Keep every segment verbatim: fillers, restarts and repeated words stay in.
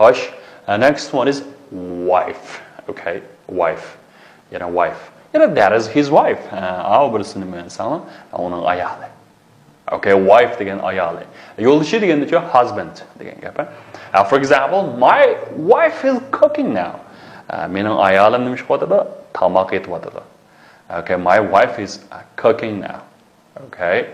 خوش. Uh, next one is wife. Okay, wife. يەنە wife. يەنە that is his wife. ئاۋۇ بىرسىنى مەنسەڭلار، ئۇنىڭ ئايالى. Okay, wife دېگەن ئايالى. يولدىشى دېگەندىچۇ husband دېگەن گەپ. Uh, for example, my wife is cooking now. Uh, مېنىڭ ئايالىم نېمە ئىش قىلىۋاتىدۇ؟ تاماق ئېتىۋاتىدۇ. Okay, my wife is uh, cooking now. Okay.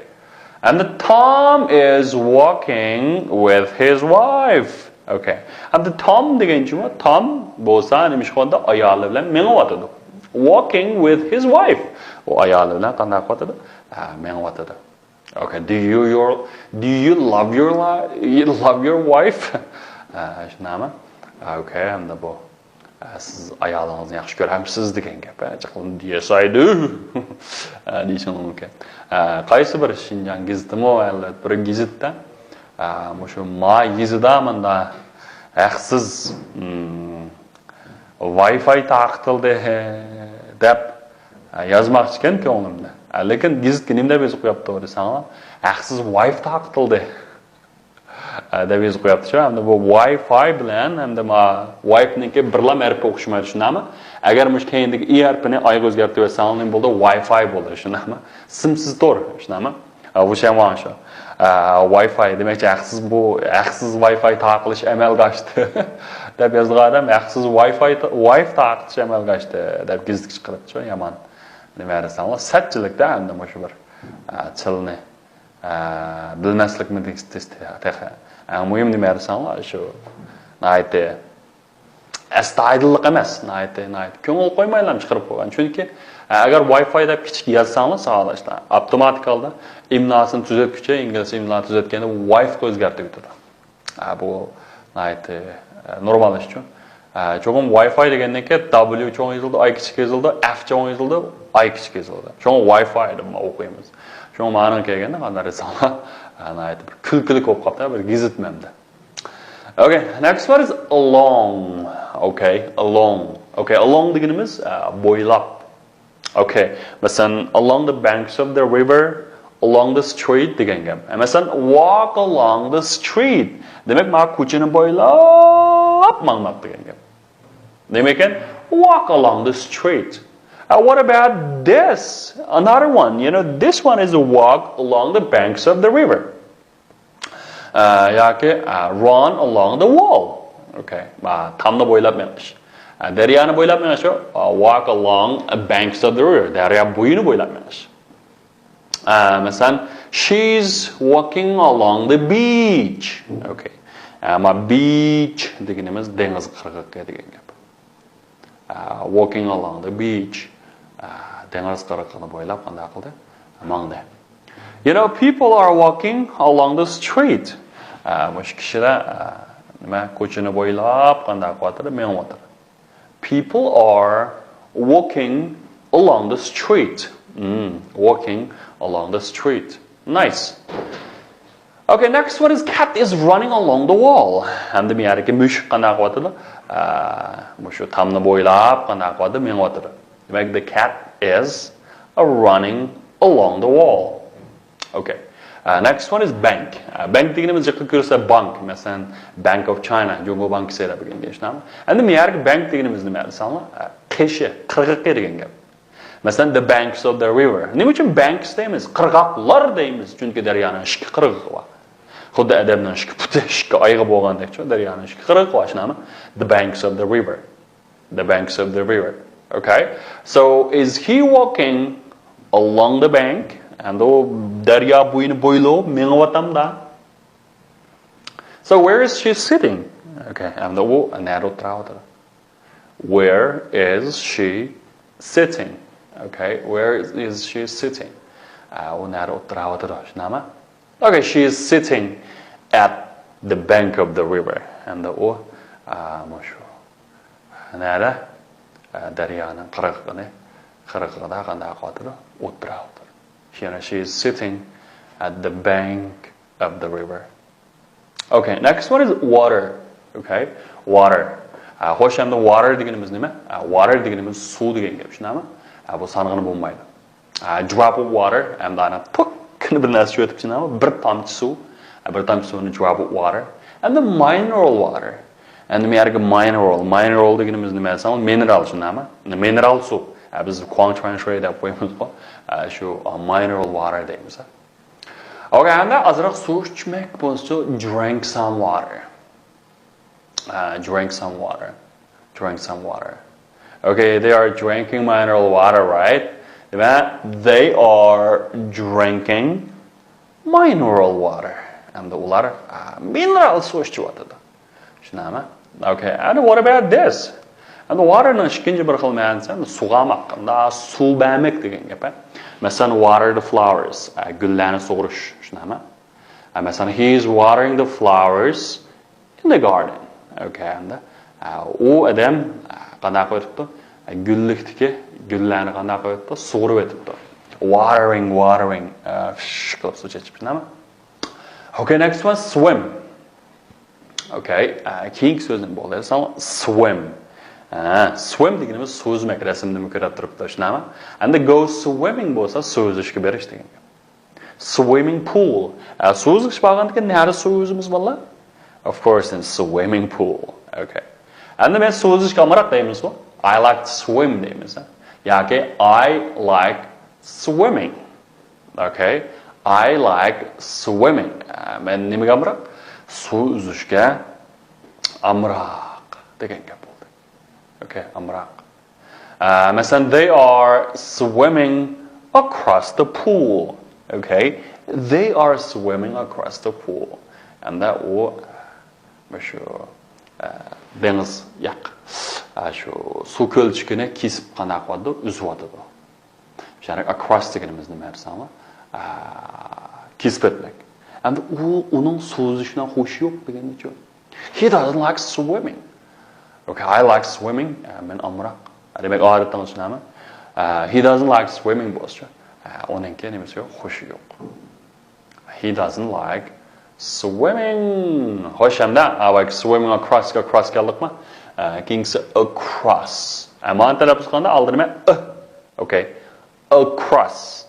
And the Tom is walking with his wife. Okay. And the Tom دېگەنچىمۇ، تام بولسا نېمە ئىش قىلىۋاتىدۇ؟ ئايالى بىلەن مېڭىۋاتىدۇ. Walking with his wife. ئۇ ئايالى بىلەن قانداق قىلىۋاتىدۇ؟ ئا، مېڭىۋاتىدۇ. Okay. Do you your do you love your li- you love your wife? ئا، شۇنداقمۇ؟ Okay. ئەمدى بۇ ئە، سىز ئايالىڭىزنى ياخشى كۆرەمسىز دېگەن گەپ. ئە، چىقىڭ، yes I do. ئە، دېيىشىڭىز مۇمكىن. ئە، قايسى بىر شىنجاڭ گېزىتىمۇ، ئەلۋەتتە بىر گېزىتتە، ئە، مۇشۇ ما يېزىدا ماندا ھەقسىز، م، ۋاي فاي تارقىتىلدى دەپ، ئە، يازماقچىكەن كۆڭلۈمدە. ئە، لېكىن گېزىتكە نېمە دەپ يېزىپ قويۇپتۇ دېسەڭلار، ھەقسىز ۋاي فاي تارقىتىلدى. ئە، دەپ يېزىپ قويۇپتۇ شۇ. ئەمدى بۇ ۋاي فاي بىلەن، ئەمدى ما ۋايفنىڭكى بىرلا ھەرپى ئوخشىمايدۇ، شۇنداقمۇ؟ ئەگەر مۇشۇ كەينىدىكى ئى ھەرپىنى ئايغا ئۆزگەرتىۋەتسەڭ، نېمە بولىدۇ؟ ۋاي فاي بولىدۇ، شۇنداقمۇ؟ سىمسىز تور، شۇنداقمۇ؟ ئە، بۇ شەيۋاڭ شۇ. ئە، ۋاي فاي، دېمەكچى، ھەقسىز بۇ، ھەقسىز ۋاي فاي تارقىلىش ئەمەلگە ئاشتى. دەپ يازىدىغان ئادەم، ھەقسىز ۋاي فاي، ۋاي فاي تارقىتىش ئەمەلگە ئاشتى، دەپ گېزىتكە چىقىرىپتۇ شۇ، يامان. نېمە دېسەڭلار، سەتچىلىكتە ئەمدى مۇشۇ بىر، ئە، تىلنى ئە، بىلمەسلىكمۇ تېخى. ئەڭ مۇھىم نېمە دېسەڭلار، شۇ ناھايىتى ئەستايىدىللىق ئەمەس، ناھايىتى، ناھايىتى كۆڭۈل قويمايلا چىقىرىپ قويغان. چۈنكى، ئە، ئەگەر ۋاي فاي دەپ كىچىك يازساڭلار، ساۋاقداشلار، ئاپتوماتىكالدا ئىملاسىنى تۈزەتكۈچە، ئىنگلىز ئىملا تۈزەتكەندە ۋايفقا ئۆزگەرتىۋېتىدۇ. ئە، بۇ ناھايىتى، ئە، نورمال ئىشچۇ. ئە، چوقۇم ۋاي فاي دېگەندىن كېيىن دابليۇ چوڭ يېزىلىدۇ، ئاي كىچىك يېزىلىدۇ، ئەف چوڭ يېزىلىدۇ، ئاي كىچىك يېزىلىدۇ. شۇڭا ۋاي فاي دەپ ئوقۇيمىز. شۇڭا مانا كەلگەندە قانداق دېسەڭلار، ئە، ناھايىتى بىر كۈلكىلىك بولۇپ قاپتۇ، بىر گېزىت مەندە. Okay, next one is along. Okay, along. Okay, along دېگىنىمىز، ئە، بويلاپ. Okay. مەسىلەن، along the banks of the river, along the street دېگەن گەپ. مەسىلەن، walk along the street. دېمەك، مانا كوچىنى بويلاپ ماڭماق دېگەن گەپ. نېمە ئىكەن؟ Walk along the street. Uh, what about this? Another one. You know, this one is a walk along the banks of the river. ئە، ياكى، ئە، run along the wall. Okay. ئە، تامنى بويلاپ مېڭىش. ئە، دەريانى بويلاپ مېڭىش، ئە، walk along the banks of the river. دەريا بويىنى بويلاپ مېڭىش. ئە، مەسىلەن، she's walking along the beach. Okay. ئە، ما beach دېگىنىمىز دېڭىز قىرغىقى دېگەن گەپ. ئە، walking along the beach. ئە، دېڭىز قىرغىقىنى بويلاپ قانداق قىلدى؟ ماڭدى. You know, people are walking along the street. ئە، مۇشۇ كىشىلەر، ئە، نېمە، كوچىنى بويلاپ قانداق قىلىۋاتىدۇ؟ مېڭىۋاتىدۇ. People are walking along the street. Hmm, walking along the street. Nice. Okay, next one is cat is running along the wall. ئەمدى بۇ يەردىكى مۈشۈك قانداق قىلىۋاتىدۇ؟ ئە، مۇشۇ تامنى بويلاپ قانداق قىلىۋاتىدۇ؟ مېڭىۋاتىدۇ. دېمەك، the cat is running along the wall. Okay. ئە، next one is bank. ئە، bank دېگىنىمىز جىققا كۆرسە بانك. مەسىلەن، Bank of China، جۇڭگو بانكىسى دەپ بىلگەن ئىشلار. ئەمدى بۇ يەردىكى bank دېگىنىمىز نېمە دېسەڭلار؟ ئە، قېشى، قىرغىقى دېگەن گەپ. مەسىلەن، the banks of the river. نېمە ئۈچۈن banks دەيمىز؟ قىرغاقلار دەيمىز. چۈنكى دەريانىڭ ئىككى قىرغىقى بار. خۇددى ئادەمنىڭ ئىككى پۇتى، ئىككى ئايىغى بولغاندەكچۇ، دەريانىڭ ئىككى قىرغىقى بار، شۇنداقمۇ؟ The banks of the river. The banks of the river. Okay? So, is he walking along the bank? ئەمدى ئۇ دەريا بويىنى بويلاپ مېڭىۋاتامدا؟ So, where is she sitting? Okay, ئەمدى ئۇ نەدە ئولتۇراۋاتىدۇ؟ Where is she sitting? Okay, where is she sitting? ئە، ئۇ نەدە ئولتۇراۋاتىدۇ، شۇنداقمۇ؟ Okay, she is sitting at the bank of the river. ئەمدى ئۇ، ئە، مۇشۇ نەدە؟ ئە، دەريانىڭ قىرغىقىنى، قىرغىقىدا قانداق قىلىۋاتىدۇ؟ ئولتۇراۋاتىدۇ. You know, she is sitting at the bank of the river. Okay, next one is water. Okay, water. ئە، خوش، ئەمدى water دېگىنىمىز نېمە؟ ئە، water دېگىنىمىز سۇ دېگەن گەپ، شۇنداقمۇ؟ ئە، بۇ سانىغىلى بولمايدۇ. ئە، drop of water، ئەمدى ئانا پوككىنە بىر نەرسە چۈشۈۋېتىپ، شۇنداقمۇ؟ بىر تامچە سۇ. ئە، بىر تامچە سۇنى drop of water. ئەمدى mineral water. ئەمدى مەيەرگە mineral. Mineral دېگىنىمىز نېمە دېسەڭ، مىنېرال، شۇنداقمۇ؟ مىنېرال سۇ. ئە، بىز kuang chuan shui دەپ قويىمىزغۇ. ئە، شۇ، ئە، mineral water دەيمىز. ئوكەي، ئەمدى ئازراق سۇ ئىچمەك بولسا، drink some water. ئە، drink some water. Drink some water. Okay, they are drinking mineral water, right? دېمەك، they are drinking mineral water. ئەمدى ئۇلار، ئە، مىنېرال سۇ ئىچىۋاتىدۇ. شۇنداقمۇ؟ Okay, and what about this? ئەمدى water نىڭ ئىككىنچى بىر خىل مەنىسى ئەمدى سۇغارماق، ئەمدى سۇ بەرمەك دېگەن گەپ. مەسىلەن، water the flowers، ئە، گۈللەرنى سۇغۇرۇش، شۇنداقمۇ؟ ئە، مەسىلەن، he is watering the flowers in the garden. Okay, ئەمدى، ئە، ئۇ ئادەم، ئە، قانداق قىلىۋېتىپتۇ؟ ئە، گۈللۈكتىكى گۈللەرنى قانداق قىلىۋېتىپتۇ؟ سۇغۇرۇۋېتىپتۇ. Watering, watering. ئە، فىش قىلىپ سۇ چېچىپ، شۇنداقمۇ؟ Okay, next one, swim. Okay, ئە، كېيىنكى سۆزنى بولدى. Swim. ئە، swim دېگىنىمىز سۇ ئۈزمەك، رەسىمدىمۇ كۆرۈپ تۇرۇپتۇ، شۇنداقمۇ؟ ئەمدى go swimming بولسا سۇ ئۈزۈشكە بېرىش دېگەن گەپ. Swimming pool. ئە، سۇ ئۈزۈش بارغاندىكىن نەدە سۇ ئۈزىمىز، بالىلار؟ Of course, in swimming pool. Okay. ئەمدى مەن سۇ ئۈزۈشكە ئامراق دەيمىزغۇ؟ I like to swim دەيمىز. ياكى I like swimming. Okay. I like swimming. ئە، مەن نېمىگە ئامراق؟ سۇ ئۈزۈشكە ئامراق دېگەن گەپ بولدى. Okay، ئامراق. ئە، مەسىلەن، they are swimming across the pool. Okay, they are swimming across the pool. ئەمدى ئۇ، مۇشۇ، ئە، دېڭىز ياق، ئە، شۇ سۇ كۆلچىكىنى كېسىپ قانداق قىلىۋاتىدۇ؟ ئۈزۈۋاتىدۇ. يەنى across دېگىنىمىز نېمە دېسەڭلار؟ ئە، كېسىپ ئۆتمەك. ئەمدى ئۇ، ئۇنىڭ سۇ ئۈزۈشىدىن خۇشى يوق دېگەننىچۇ؟ He doesn't like swimming. Okay, I like swimming. ئە، مەن ئامراق. دېمەك، ئادەتتە شۇنداقمۇ؟ ئە، he doesn't like swimming بولسىچۇ؟ ئە، ئۇنىڭكى نېمىسى يوق؟ خۇشى يوق. He doesn't like swimming. خوش، ئەمدى، ئە، بايىقى swimming across، across كەلدۇقمۇ؟ ئە، كېيىنكىسى across. ئە، مانا تەلەپپۇز قىلغاندا ئالدى نېمە؟ ئى. Okay. Across.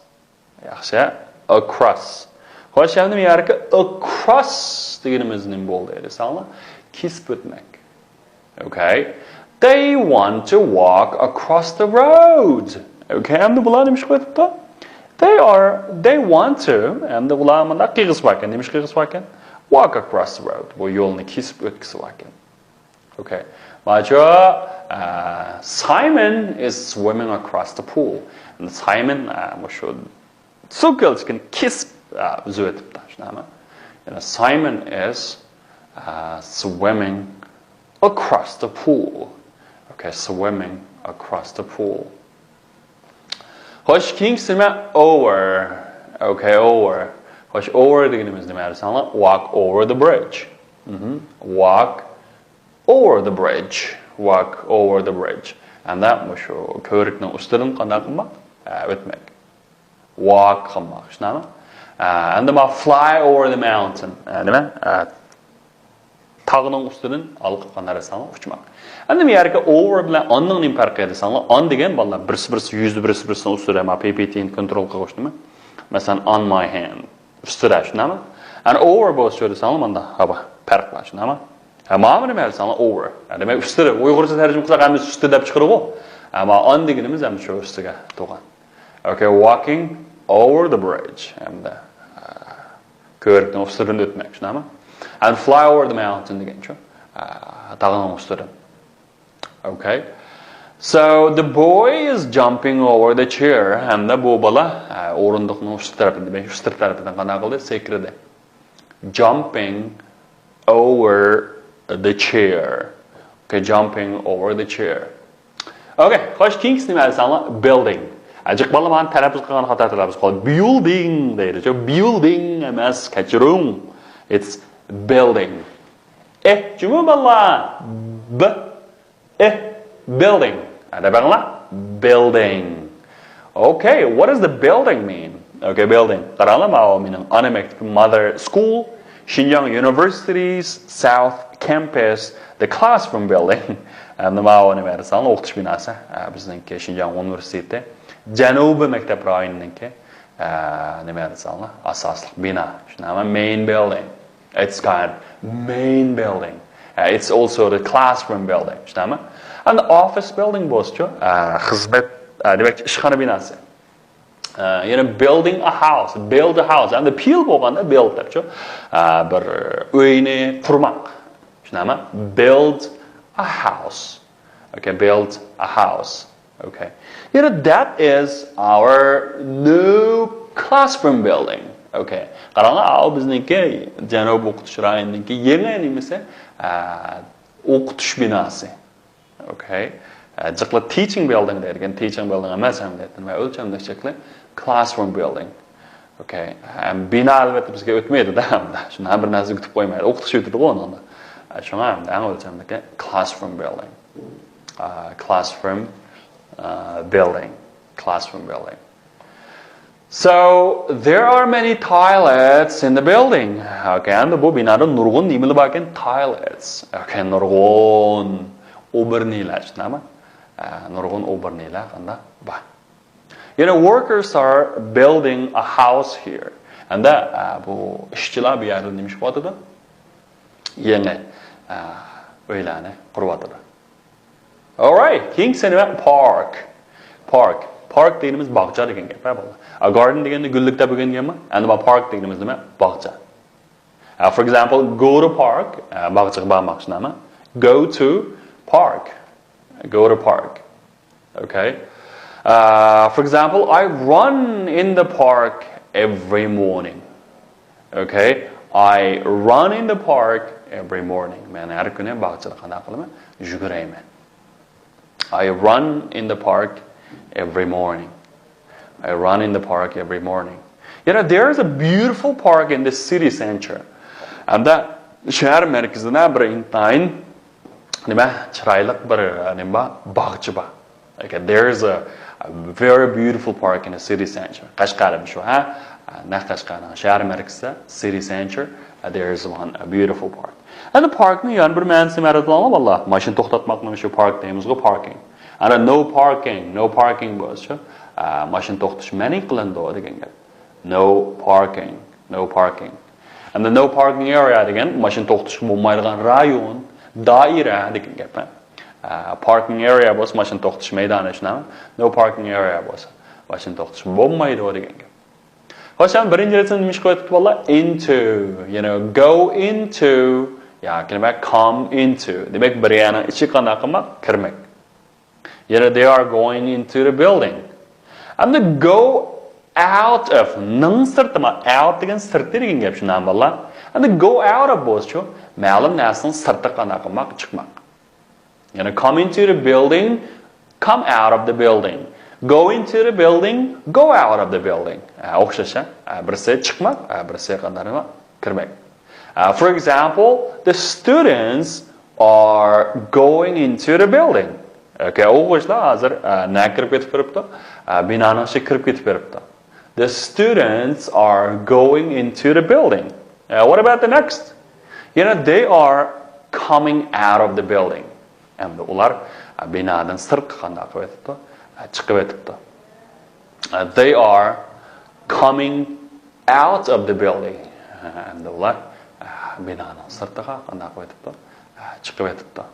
ياخشى. Across. خوش، ئەمدى بۇ يەردىكى across دېگىنىمىز نېمە بولدى دېسەڭلار؟ كېسىپ ئۆتمەك. Okay. They want to walk across the road. Okay، ئەمدى بۇلار نېمە ئىش قىلىۋېتىپتۇ؟ They are, they want to، ئەمدى بۇلار مۇنداق قىلغۇسى باركەن. نېمە ئىش قىلغۇسى باركەن؟ Walk across the road. بۇ يولنى كېسىپ ئۆتكۈسى باركەن. Okay. ماچۇ، ئە، Simon is swimming across the pool. Simon، ئە، مۇشۇ سۇ كۆلچىكىنى كېسىپ، ئە، ئۈزۈۋېتىپتۇ، شۇنداقمۇ؟ يەنى Simon is، ئە، swimming across the pool. Okay, swimming across the pool. خوش، كېيىنكىسى نېمە؟ Over. Okay, over. خوش، over دېگىنىمىز نېمە دېسەڭلار؟ Walk over the bridge. مهم. Walk over the bridge. Walk over the bridge. ئەمدى مۇشۇ كۆۋرۈكنىڭ ئۈستىدىن قانداق قىلماق؟ ئە، ئۆتمەك. Walk قىلماق، شۇنداقمۇ؟ ئە، ئەمدى ما fly over the mountain. ئە، نېمە؟ ئە، تاغنىڭ ئۈستىدىن ھالقىپ قانداق دېسەڭلار ئۇچماق. ئەمدى بۇ يەردىكى over بىلەن on نىڭ نېمە پەرقى دېسەڭلار، on دېگەن بالىلار بىرسى بىرسى يۈزدە بىرسى بىرسىنىڭ ئۈستىدە، ما P P T نى كونترول قىلغۇچ نېمە؟ مەسىلەن، on my hand. ئۈستىدە، شۇنداقمۇ؟ ئەنە over بولسا شۇ دېسەڭلار، ماندا، ھاۋا، پەرق بار، شۇنداقمۇ؟ ھە، مانا نېمە دېسەڭلار، over. ھە، دېمەك، ئۈستىدە، ئۇيغۇرچە تەرجىمە قىلساق، ھەممىسى ئۈستىدە دەپ چىقىدىغۇ. ئەمما on دېگىنىمىز ھەم شۇ ئۈستىگە تۇغان. Okay, walking over the bridge. ھەمدە، ئە، كۆۋرۈكنىڭ ئۈستىدىن ئۆتمەك، شۇنداقمۇ؟ And fly over the mountain دېگەنچۇ؟ ئە، تاغنىڭ ئۈستىدىن. Okay. So the boy is jumping over the chair. ھەمدە بۇ بالا، ئە، ئورۇندۇقنىڭ ئۈستى تەرىپىدىن، ئۈستى تەرىپىدىن قانداق قىلدى؟ سەكرىدى. Jumping over the chair. Okay, jumping over the chair. Okay, خوش، كېيىنكىسى نېمە دېسەڭلار؟ Building. ئەجىق بالا مانا تەلەپپۇز قىلغان خاتا تەلەپپۇز قىلغان. Building دەيدىچۇ. Building ئەمەس، كەچۈرۈڭ. It's building. ئېھ، جۇمۇ بالىلار. ب. ئېھ، building. ھە، دەپ بېقىڭلار. Building. Okay, what does the building mean? Okay, building. قاراڭلار، ماۋۇ مېنىڭ ئانا مەكتىپىم، mother school، Xinjiang University's South Campus, the classroom building. ئەمدى ماۋۇ نېمە دېسەڭلار، ئوقۇتۇش بىناسى. ھە، بىزنىڭكى شىنجاڭ ئۇنىۋېرسىتېتى جەنۇبىي مەكتەپ رايونىنىڭكى، ئە، نېمە دېسەڭلار، ئاساسلىق بىنا. شۇنداقمۇ؟ Main building. It's called main building. Uh, it's also the classroom building. چۈشەندىڭىزمۇ؟ And the office building بولسىچۇ، uh, خىزمەت، uh, دېمەك، ئىشخانا بىناسى. Uh, يەنە building a house, build a house. ئەمدى پېئىل بولغاندا build دەپچۇ. Uh, بىر ئۆينى قۇرماق. چۈشەندىڭىزمۇ؟ Build a house. Okay, build a house. Okay. You know, that is our new classroom building. Okay. قاراڭلار، ئاۋۇ بىزنىڭكى جەنۇبىي ئوقۇتۇش رايونىنىڭكى يېڭى نېمىسى، ئە، ئوقۇتۇش بىناسى. Okay. ئە، جىقلا teaching building دەيدىكەن، teaching building ئەمەس ھەم دەيدۇ. نېمە ئۆلچەملىك جىقلا classroom building. Okay. ھەم بىنا ئەلۋەتتە بىزگە ئۆتمەيدۇ-دە، ھەمدە شۇنى ھەم بىر نەرسە كۆتۈپ قويمايدۇ. ئوقۇتۇش ئۆتىدىغۇ ئۇنىڭدا. ئە، شۇڭا ھەمدە ئەڭ ئۆلچەملىكى classroom building. Uh, classroom, uh, building. Classroom building. So, there are many toilets in the building. Okay, ئەمدى بۇ بىنادا نۇرغۇن نېمىلەر باركەن؟ Toilets. Okay, نۇرغۇن ئوبورنىيلار، چۈشەندىڭىزمۇ؟ ئە، نۇرغۇن ئوبورنىيلار قانداق بار. You know, workers are building a house here. ھەمدە، ئە، بۇ ئىشچىلار بۇ يەردە نېمە ئىش قىلىۋاتىدۇ؟ يېڭى، ئە، ئۆيلەرنى قۇرۇۋاتىدۇ. Alright، كېيىنكىسى نېمە؟ Park. Park. Park دېگىنىمىز باغچا دېگەن گەپ، ھە، بالىلار. A garden دېگەندە گۈللۈك دەپ ئۆگەنگەنمۇ؟ ئەمدى بۇ park دېگىنىمىز نېمە؟ باغچا. Uh, for example, go to park. Uh, باغچىغا بارماق، چۈشەندىڭىزمۇ؟ Go to park. Go to park. Okay. Uh, for example, I run in the park every morning. Okay. I run in the park every morning. مەن ھەر كۈنى باغچىدا قانداق قىلىمەن؟ يۈگۈرەيمەن. I run in the park every morning. I run in the park every morning. You know, there is a beautiful park in the city center. ھەمدە شەھەر مەركىزىدە بىر ئىنتايىن نېمە، چىرايلىق بىر، نېمە بار؟ باغچە بار. Okay, there is a, a very beautiful park in the city center. قەشقەردىمۇ شۇ، ھە؟ نەق قەشقەرنىڭ شەھەر مەركىزىدە، city center, uh, there is one, a beautiful park. ئەمدى parkنىڭ يەنە بىر مەنىسى نېمە دەپ بولىدۇ، بالىلار؟ ماشىنا توختاتماقنى شۇ park دەيمىزغۇ، parking. ئەنە no parking، no parking بولسىچۇ، ئە، ماشىنا توختىتىش مەنئى قىلىنىدۇ دېگەن گەپ. No parking، no parking. ئەمدى no parking area دېگەن ماشىنا توختىتىشقا بولمايدىغان رايون، دائىرە دېگەن گەپ، ھە. ئە، parking area بولسا ماشىنا توختىتىش مەيدانى، شۇنداقمۇ؟ No parking area بولسا ماشىنا توختىتىشقا بولمايدۇ دېگەن گەپ. خوش، ئەمدى بىرىنچى رەسىمدە نېمە ئىش قىلىۋېتىپتۇ بالىلار؟ Into، يەنى go into ياكى نېمە، come into. دېمەك، بىر يەرنىڭ ئىچىگە قانداق قىلماق؟ كىرمەك. يەنى they are going into the building. ئەمدى go out of نىڭ سىرتى ما، out دېگەن سىرتى دېگەن گەپ، شۇنداقمۇ بالىلار؟ ئەمدى go out of بولسىچۇ، مەلۇم نەرسىنىڭ سىرتىغا قانداق قىلماق؟ چىقماق. يەنى come into the building، come out of the building. Go into the building، go out of the building. ئە، ئوخشاش، ھە؟ ئە، بىرسى چىقماق، ئە، بىرسى قانداق نېمە؟ كىرمەك. ئە، for example, the students are going into the building. Okay، ئوقۇغۇچىلار ھازىر، ئە، نەگە كىرىپ كېتىپ بېرىپتۇ؟ ئە، بىنانىڭ ئىچىگە كىرىپ كېتىپ بېرىپتۇ. The students are going into the building. Uh, what about the next? يەنى they are coming out of the building. ئەمدى ئۇلار، ئە، بىنادىن سىرتقا قانداق قىلىۋېتىپتۇ؟ ئە، چىقىۋېتىپتۇ. ئە، they are coming out of the building. ئە، ئەمدى ئۇلار، ئە، بىنانىڭ سىرتىغا قانداق قىلىۋېتىپتۇ؟ ئە، چىقىۋېتىپتۇ.